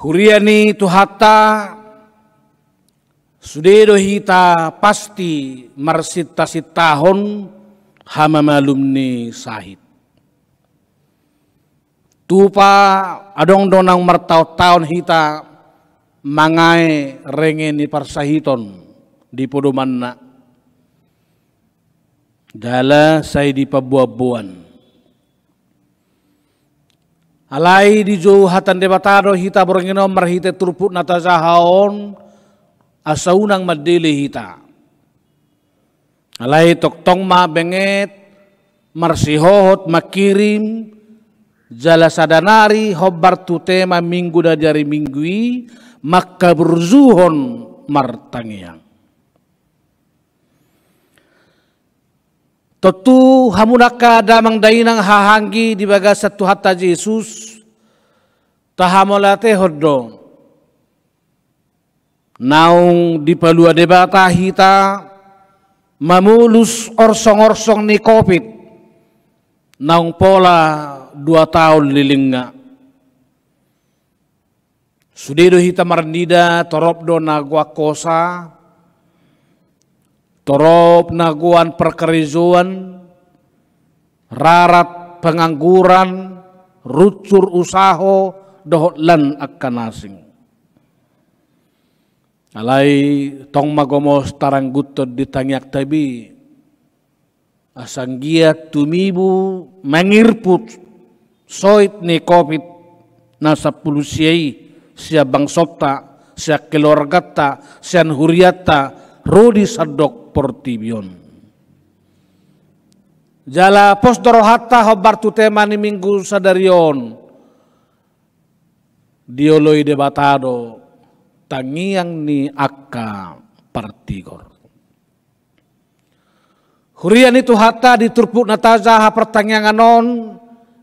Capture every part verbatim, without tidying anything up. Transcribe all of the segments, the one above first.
Huria ni Tuhanta, sude do hita pasti marsintahon hamamalum ni sahit. Tupa adong do naung martaon-taon hita mangae renge ni parsahiton di podomanna. Jala sai di paboa-boan. Alai dijou hata ni Debata do hita borngin on marhite turpuk na tajaha on, asa unang mandele hita. Alai tongtong ma benget, marsihohot, mangkirim, jala sada nari hombar tu tema minggu na di ari Minggu i, mangkaburjuhon martangiang. Tontu hamu angka damang dainang hahaanggi di bagasan Tuhanta Jesus, tahamauliatehon do naung dipalua Debata hita mamolus orsong-orsong ni covid naung pola dua taon lelengna. Sude do hita marnida torop do na goan hosa, torop na goan parkarejoan, rarat pangangguran, runsur usaho, dohot lan angka na asing. Alai tong ma gomos tarangguthon di tangiangta be, asa anggiat tumibu mangirput soit ni covid na sampulu sia i sian bangsonta, sian keluarganta, sian hurianta, ro di sandok portibi on. Jala pos do rohanta hombar tu tema ni minggu sadari on, dioloi Debata do tangiang ni angka partigor. Huria ni Tuhanta, di turpuk na tajaha partangiangan on,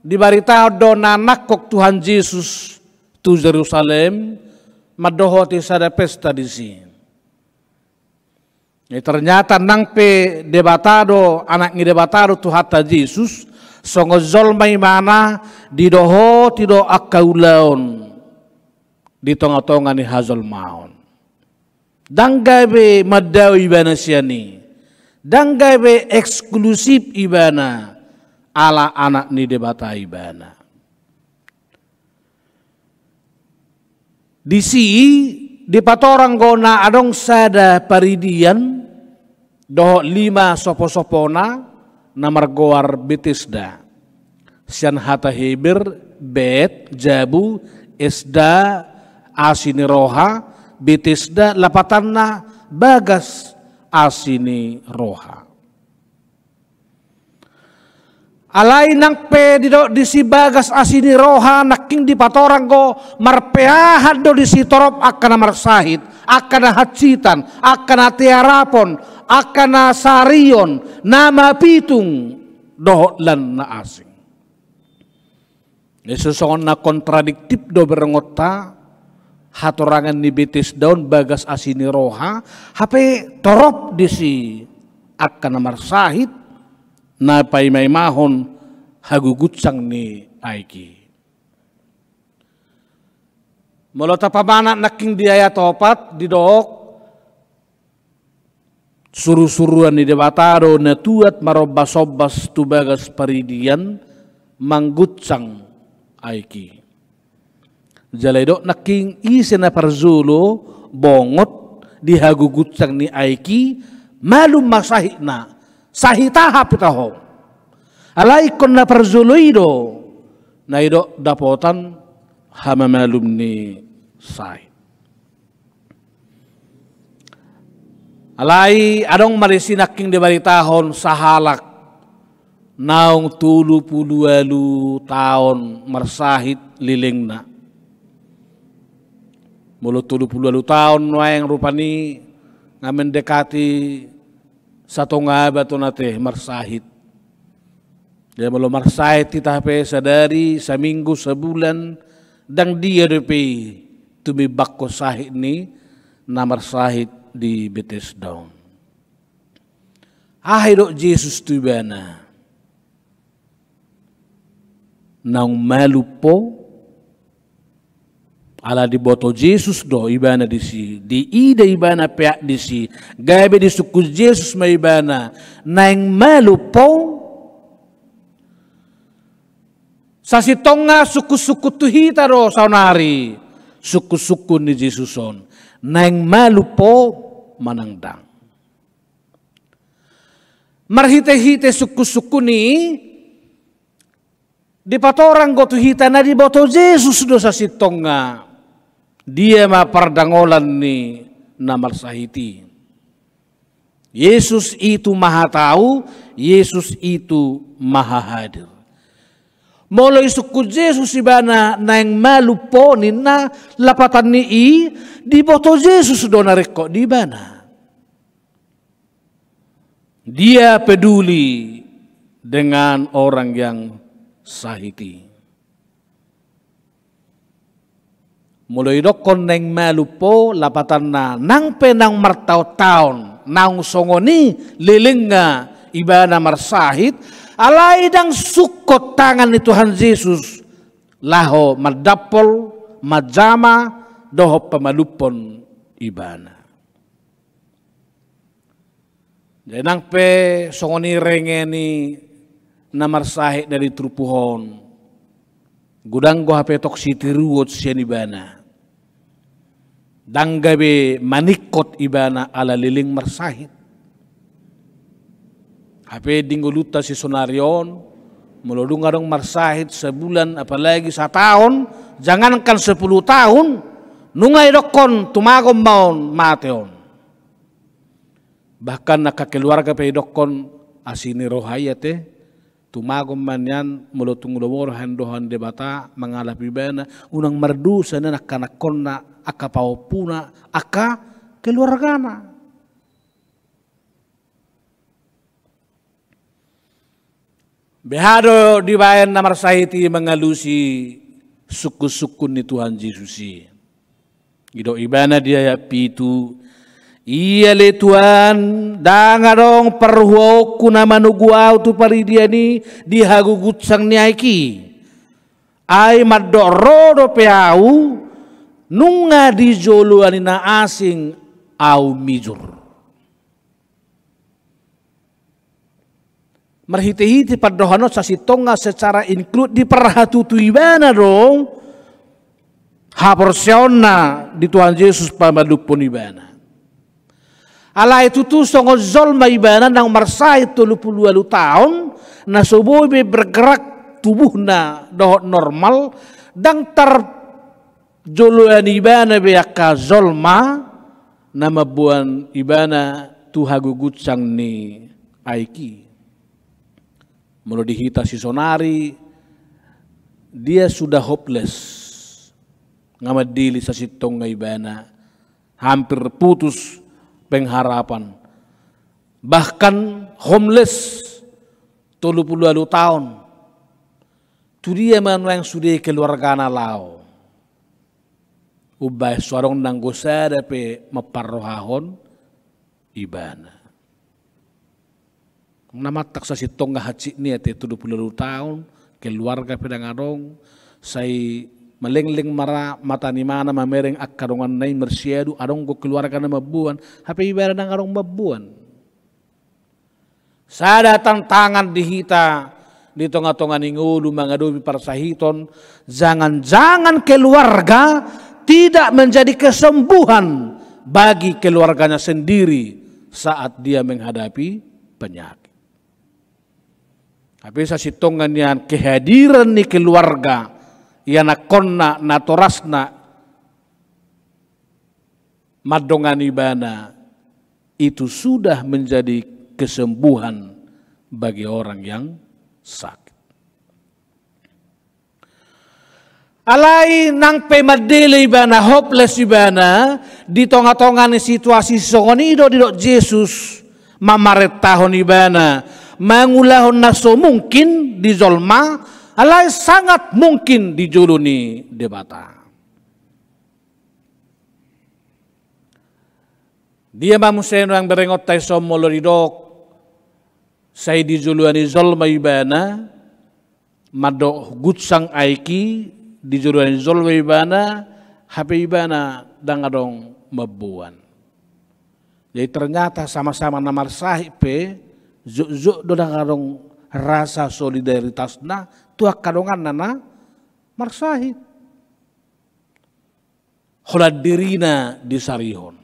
dibaritahon do na nangkok Tuhan Jesus tu Jerusalem, mandohoti sada pesta disi. Jadi, ternyata nang pe Debata do, Anak ni Debata do Tuhanta Jesus, songon jolma ibana, didohoti do angka ulaon di tonga-tonga ni hajolmaon. Ndang gabe mandao ibana sian i, ndang gabe eksklusif ibana, ala Anak ni Debata ibana. Disi dipatorang do na adong sada paridian dohot lima sopo-sopona na margoar Betesda. Sian hata Heber, Bet, jabu, esda, asi ni roha, Betesda, lapatanna bagas asi ni roha. Alai nang pe didok disi bagas asi ni roha, nangkin dipatorang do marpeahan do disi torop angka na marsahit, angka na hansitan, angka na tearapon, angka na sarion, na mapitung, dohot lan na asing. Ia songon na kontradiktif do berengonta, hatorangan ni Betesda on bagas asi ni roha, hape torop disi angka na marsahit, na paima-imahon hagugunsang ni aek i. Molo tapamanat nangkin di ayat opat, didok, suru-suruan ni Debata do na tuat marombas-ombas tu bagas paridian manggunsang aek i. Jala didok nangkin ise na parjolo bongot di hagugunsang ni aek i, malum ma sahitna, sahit aha pe taho. Alai ingkon na parjolo i do na didok dapotan hamamalum ni sahit. Alai adong ma disi nangkin dibaritahon sahalak naung tolu pulu ualu taon marsahit lelengna. Molo tolu pulu ualu taon nuaeng rupani nga mendekati satonga abad on ate marsahit. Jadi molo marsahit hita hape sadari, saminggu, sabulan, ndang dia dope i tumimbangkon sahit ni na marsahit di Betesda on. Aha didok Jesus tu ibana? Naung malum ho? Ala diboto Jesus do ibana disi, diida ibana peak disi, gabe disungkun Jesus ma ibana, naeng malum ho? Sasintongna sungkun-sungkun tu hita do saonari, sungkun-sungkun ni Jesus on, naeng malum ho manang ndang. Marhite-hite sungkun-sungkun i, dipatorang do tu hita na diboto Jesus do sasintongna. Dia ma pardangolan ni na marsahit i. Yesus itu Maha Tahu, Yesus itu Maha Hadir. Molo isungkun Jesus ibana naeng malum ho ninna, lapatan ni i, diboto Jesus do na ringkot di ibana. Dia peduli dengan orang yang sahit i. Molo idokkon naeng malum ho, lapatanna nang pe naung martaon-taon naung songon i lelengna ibana marsahit, alai ndang sungkot tangan ni Tuhan Jesus laho mandampol, manjama dohot pamalumhon ibana. Jadi nang pe songon i renge ni na marsahit na di turpuk on, godang do hape tong sitiruon sian ibana. Ndang gabe maningkot ibana ala leleng marsahit. Hape di ngolunta sisonari on, molo dung adong marsahit sabulan apalagi sataon, jangankan sepuluh tahun, nunga idokkon tumagon ma on, mate on. Bahkan angka keluarga pe idokkon, asi ni roha i ate, tumagon ma nian molo tung lomo roha ni Debata mangalap ibana, unang mardosa nian angka anakkonna, angka pahompuna, angka keluargana. Beha do dibaen na marsahit i mangalusi sungkun-sungkun ni Tuhan Jesus i. Didok ibana di ayat pitu, ia ale Tuhan, ndang adong parhuaonku na manogu ahu tu paridian i di hagugutsang ni aek i. Ai mandok ro dope ahu, nunga di joloan ni na asing ahu mijur. Marhite-hite pandohan on sasintongna secara include diparhatutu ibana do haporseaonna di Tuhan Jesus pamalumhon ibana. Alai tutu songon jolma ibana naung marsahit tolu pulu ualu taon, na so boi be bergerak tubuhna dohot normal, ndang tar joloan ibana be angka jolma na mamboan ibana tu hagugutsang ni aek i. Molo di hita sisonari, dia sudah hopeless. Nga mandele sasintongna ibana, hampir putus pengharapan. Bahkan homeless tolu pulu ualu taon. Tu dia ma nuaeng sude keluargana laho? Umbaen so adong nanggo sada pe mamparrohahon ibana. Na mantak sasintongna hansit ni ate tolu pulu ualu taon, keluarga pe ndang adong, sai malengleng ma ra mata ni imana mamereng angka donganna i marsiadu, adong do keluarga na mamboan, hape ibana ndang adong mamboan. Sada tantangan di hita di tonga-tonga ni ngolu mangadopi parsahiton, jangan-jangan keluarga tidak menjadi kesembuhan bagi keluarganya sendiri saat dia menghadapi penyakit. Hape sasintongna nian kehadiran ni keluarga, ianakkonna, natorasna, mandongani ibana, itu sudah menjadi kesembuhan bagi orang yang sakit. Alai nang pe mandele ibana, hopeless ibana, di tonga-tonga ni situasi songon i do didok Jesus mamarentahon ibana mangulahon na so mungkin di jolma, alai sangat mungkin di jolo ni Debata. Dia ma muse nuaeng berengonta i son molo didok sai di joloan ni jolma ibana, mandok gutsang aek i, di joloan ni jolma ibana, Hape ibana ndang adong mamboan. Jadi ternyata sama-sama na marsahit pe, jotjot do ndang adong rasa solidaritasna tu angka donganna na marsahit. Holan dirina disarihon.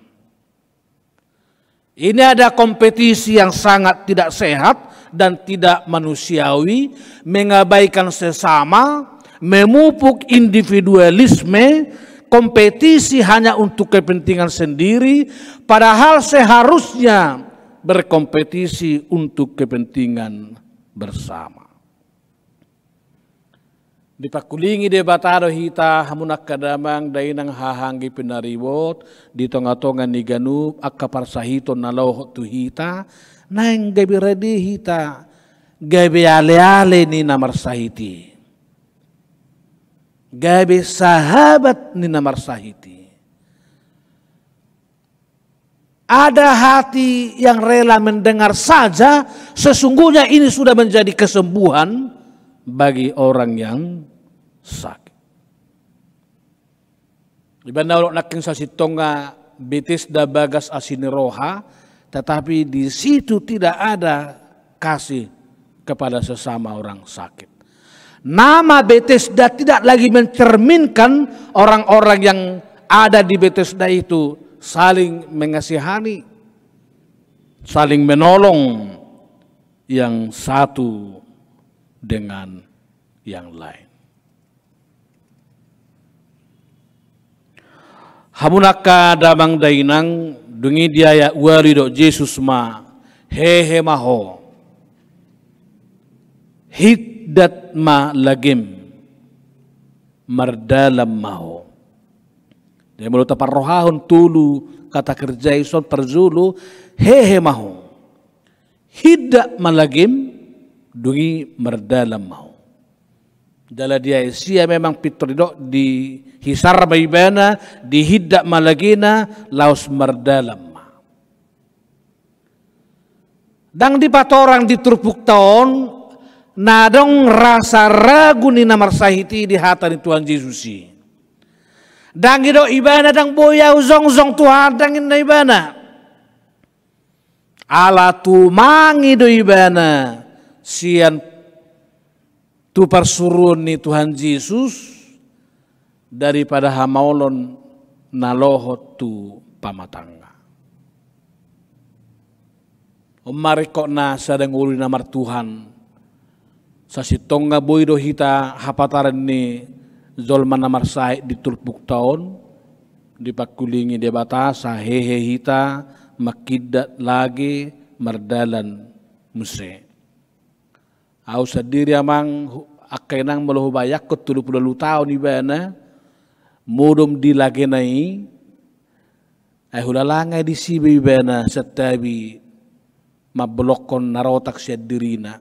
Ini ada kompetisi yang sangat tidak sehat dan tidak manusiawi, mengabaikan sesama, memupuk individualisme, kompetisi hanya untuk kepentingan sendiri, padahal seharusnya berkompetisi untuk kepentingan bersama. Dipangkulingi Debata do hita, hamu angka damang dainang, haha anggi pinaribot, di tonga-tonga ni ganup angka parsahiton na lohot tu hita, naeng gabe rade hita, gabe ale-ale ni na marsahit i, gabe sahabat ni na marsahit i. Ada hati yang rela mendengar saja, sesungguhnya ini sudah menjadi kesembuhan bagi orang yang sakit. Ibaen na, olo nangkin sasintongna Betesda bagas asi ni roha, tetapi di situ tidak ada kasih kepada sesama orang sakit. Nama Betesda tidak lagi mencerminkan orang-orang yang ada di Betesda itu saling mengasihani, saling menolong yang satu dengan yang lain. Hamu angka damang dainang, dung i di ayat ualu didok Jesus ma, hehe ma ho, hiddat ma lagem, mardalan ma ho. Jadi molo taparrohahon tolu kata kerja i, son parjolo, hehe ma ho, hiddat ma lagem, dung i mardalan ma ho. Jala di ayat sia memang pintor didok, dihisar ma ibana, dihiddat ma lagena, laos mardalan ma. Ndang dipatorang di turpukta on na adong rasa ragu ni na marsahit i di hata ni Tuhan Jesus i. Ndang didok ibana, ndang boi ahu jongjong Tuhan, ndang ninna ibana. Ala tumangi do ibana sian tu parsuruon ni Tuhan Jesus daripada hamaolon na lohot tu pamatangna. On ma ringkot na sada ngolu ni na martuhan, sasintongna boi do hita hapataran ni jolma na marsahit di turpukta on, dipangkulingi Debata asa hehe hita, mangkiddat lage, mardalan muse. Ahu sandiri amang, hu-, angka inang, molo hubayangkon tolu pulu ualu taon ibana modom di lagena i, ai hulala nunga disi be ibana santabi mambolongkon na rotak sian dirina.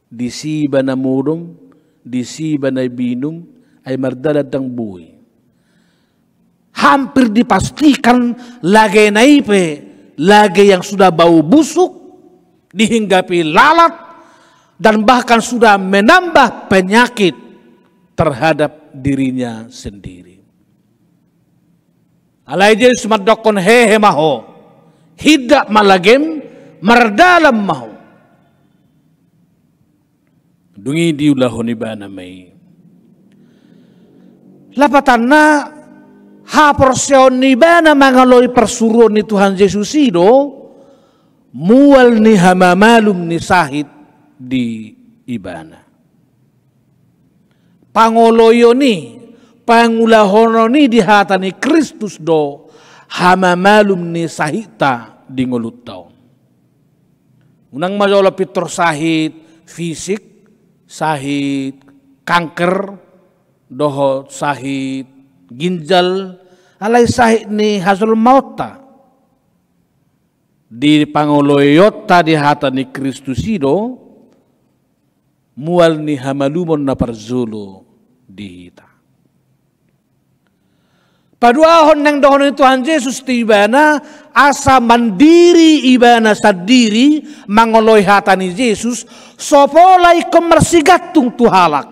Disi ibana modom, disi ibana minum, ai mardalan ndang boi. Hampir dipastikan lagena i pe lage yang sudah bau busuk, dihinggapi lalat, dan bahkan sudah menambah penyakit terhadap dirinya sendiri. Alai Jesus mandokkon, hehe ma ho, hiddat ma lagem, mardalan ma ho. Dung i diulahon ibana ma i. Lapatanna, haporseaon ni ibana mangaloi parsuruon ni Tuhan Jesus i do mual ni hamamalum ni sahit di ibana. Pangoloion i, pangulahonon i di hata ni Kristus do hamamalum ni sahitta di ngolunta on. Unang ma jolo pintor sahit fisik, sahit kanker, dohot sahit ginjal, alai sahit ni hajolmaonta. Di pangoloionta di hata ni Kristus i do mual ni hamalumon na parjolo di hita. Paduahon, naeng dohonon ni Tuhan Jesus tu ibana, asa mandiri ibana sandiri mangoloi hata ni Jesus, so pola ingkon marsigantung tu halak.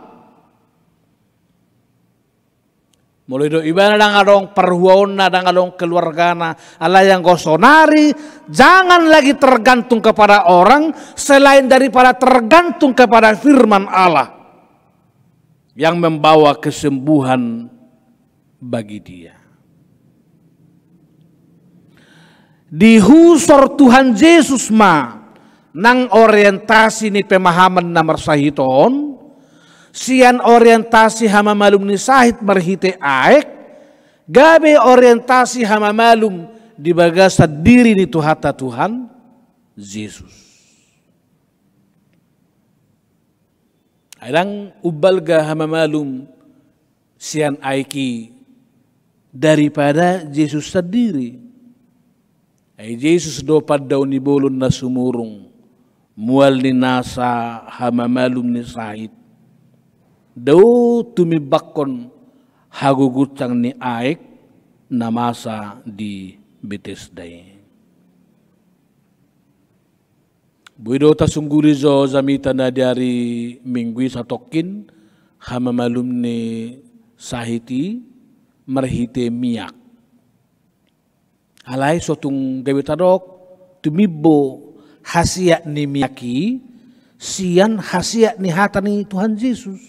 Molo didok ibana ndang adong parhuaonna, ndang adong keluargana, alai anggo saonari, jangan lagi tergantung kepada orang selain daripada tergantung kepada firman Allah yang membawa kesembuhan bagi dia. Dihusor Tuhan Jesus ma nang orientasi ni pemahaman na marsahit on, sian orientasi hamamalum ni sahit marhite aek, gabe orientasi hamamalum di bagasan diri ni Tuhanta Tuhan Jesus. Ai ndang umbalga hamamalum sian aek i daripada Jesus sandiri. Ai Jesus do pandao ni bolon na sumurung, mual ni nasa hamamalum ni sahit, dao tumimbangkon haguguncang ni aek na masa di Betesda i. Boi do tasungguli jo jamita na di ari Minggu i satongkin hamamalum ni sahit i marhite miak. Alai so tung gabe tadok tumimbo hasiat ni miak i sian hasiat ni hata ni Tuhan Jesus.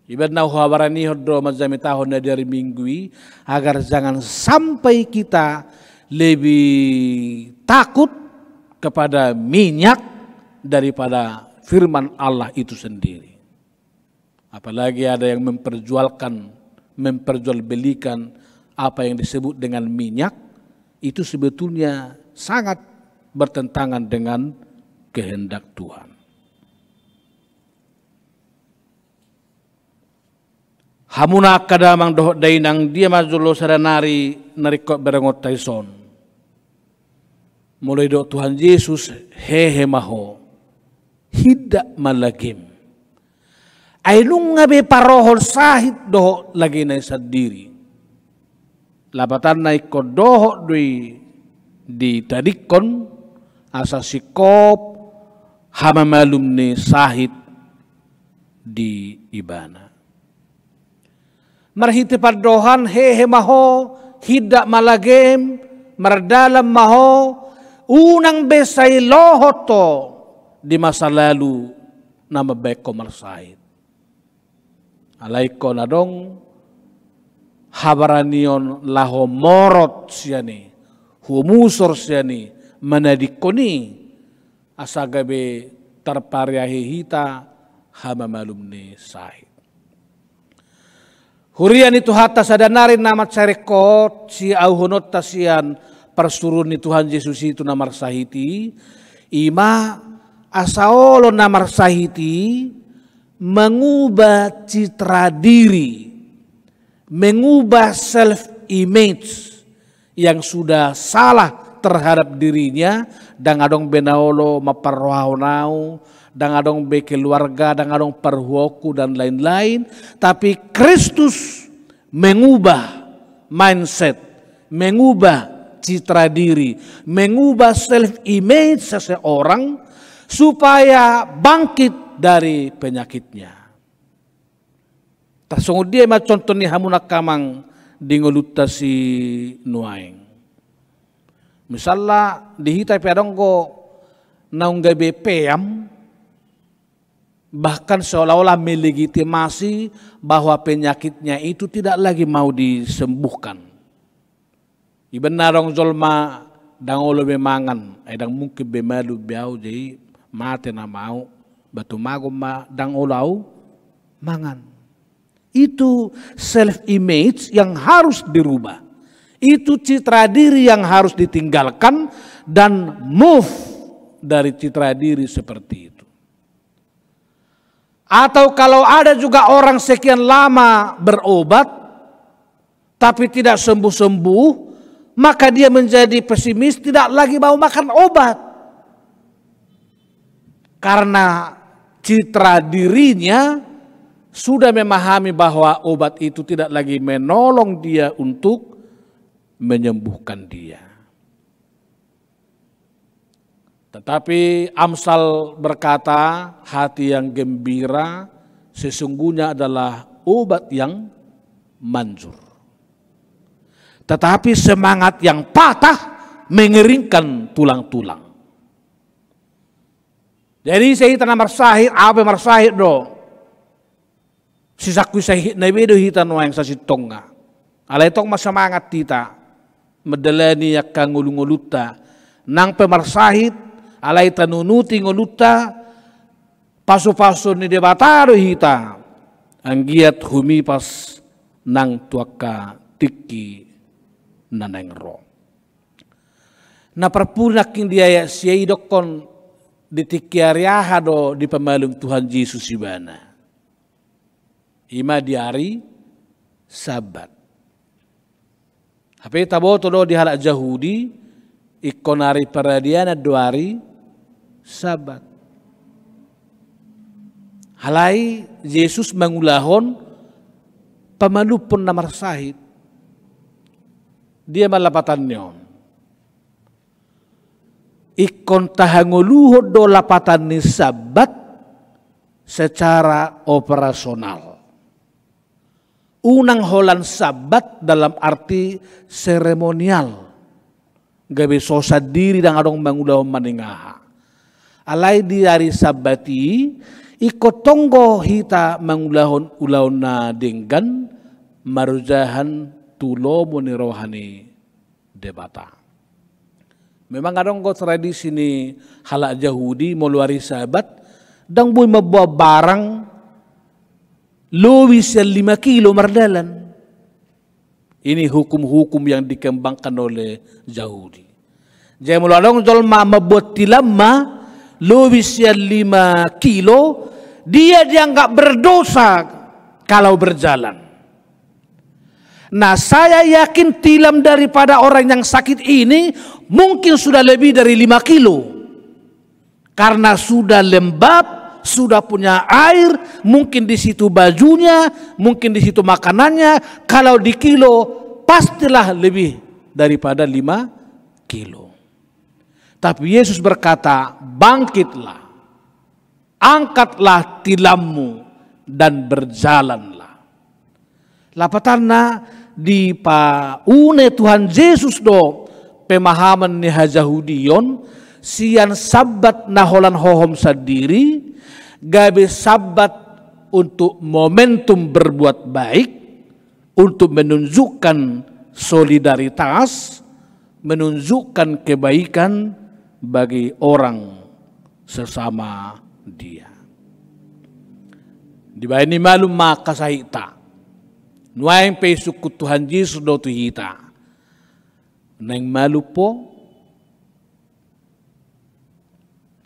Iba na huhabaranihon do manjamitahon na di ari Minggu i, agar jangan sampai kita lebih takut kepada minyak daripada firman Allah itu sendiri. Apalagi ada yang memperjualkan, memperjualbelikan apa yang disebut dengan minyak, itu sebetulnya sangat bertentangan dengan kehendak Tuhan. Hamuna angka damang dohot dainang, dia ma jolo sada nari na ringkot berengonta dison? Molo didok Tuhan Jesus, hehe ma ho, hindak ma lagem. Ai nunga be parohon sahit dohot lagena i sandiri. Lapatanna ingkon dohot do i ditadingkon asa singkop hamamalum ni sahit di ibana. Marhite pandohan hehe ma ho, hindak ma lagem, mardalan ma ho, unang be sai lohot ho di masa lalu na mambahen ho marsahit. Alai ingkon adong habaranion laho morot sian i, humusor sian i, manadingkon i, asa gabe tarpariahi hita hamamalum ni sahit. Huria ni Tuhanta, sada nari na mansai ringkot siauhononta sian parsuruon ni Tuhan Jesus i tu na marsahit i, ima asa olo na marsahit i mangubah citra diri, mengubah self image yang sudah salah terhadap dirinya, ndang adong be na olo mamparrohahon au, ndang adong be keluarga, ndang adong parhuaonku, dan lain-lain. Tapi Kristus mengubah mindset, mengubah citra diri, mengubah self image seseorang supaya bangkit dari penyakitnya. Tarsongon dia ma contoh ni hamu angka amang di ngolunta sinuaeng. Misalna di hita pe adong do naung gabe peam, bahkan seolah-olah melegitimasi bahwa penyakitnya itu tidak lagi mau disembuhkan. Iba na adong jolma ndang olo be mangan, ai ndang mungkin be malum be au, jadi mate nama au, ba tumagon ma ndang olo au mangan. Itu self image yang harus dirubah. Itu citra diri yang harus ditinggalkan dan move dari citra diri seperti itu. Atau kalau ada juga orang sekian lama berobat, tapi tidak sembuh-sembuh, maka dia menjadi pesimis, tidak lagi mau makan obat. Karena citra dirinya sudah memahami bahwa obat itu tidak lagi menolong dia untuk menyembuhkan dia. Tetapi Amsal berkata, hati yang gembira sesungguhnya adalah obat yang manjur. Tetapi semangat yang patah mengeringkan tulang-tulang. Jadi ise hita na marsahit, au pe marsahit do. Sisangkui sahitna be do hita nuaeng sasintongna. Alai tong ma semangat hita mandalani angka ngolu-ngolunta. Nang pe marsahit, alai tanunuti ngolunta, pasu-pasu ni Debata do hita. Anggiat humipas nang tu angka tingki na naeng ro. Na parpudi nangkin di ayat sia i didokkon, di tingki ari aha do dipamalum Tuhan Jesus ibana. I ma di ari Sabat. Hape taboto do di halak Jahudi, ingkon ari paradianan do ari Sabat. Alai Jesus mangulahon pamalumhon na marsahit. Dia ma lapatanni on? Ingkon tahangoluhon do lapatan ni Sabat secara operasional. Unang holan Sabat dalam arti seremonial. Gabe so sandiri ndang adong mangulahon manang aha. Alai di ari Sabat i, ingkon tong do hita mangulahon ulaon na denggan, marojahan tu lomo ni roha ni Debata. Memang adong do tradisi ni halak Jahudi, molo ari Sabat, ndang boi mamboan barang lobi sian lima kilo mardalan. Ini hukum-hukum yang dikembangkan oleh Jahudi. Jadi molo adong jolma mamboan tilam ma lobi sian lima kilo, dia dianggap berdosa kalau berjalan. Nah, saya yakin tilam daripada orang yang sakit ini mungkin sudah lebih dari lima kilo. Karena sudah lembab, sudah punya air, mungkin di situ bajunya, mungkin di situ makanannya, kalau di kilo, pastilah lebih daripada lima kilo. Tapi Yesus berkata, "Bangkitlah, angkatlah tilammu dan berjalanlah." Lapatanna, dipaune Tuhan Jesus do pemahaman ni hajahudion sian Sabat na holan hohom sandiri, gabe Sabat untuk momentum berbuat baik, untuk menunjukkan solidaritas, menunjukkan kebaikan bagi orang sesama dia. Dibahen i malum ma angka sahita. Nuaeng pe isungkun Tuhan Jesus do tu hita. Naeng malum ho,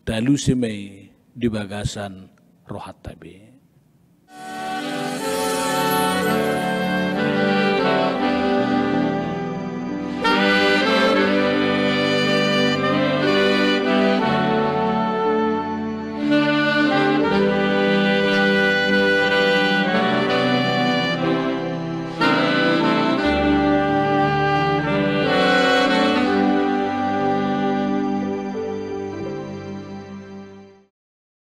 taluse ma i di bagasan rohanta be.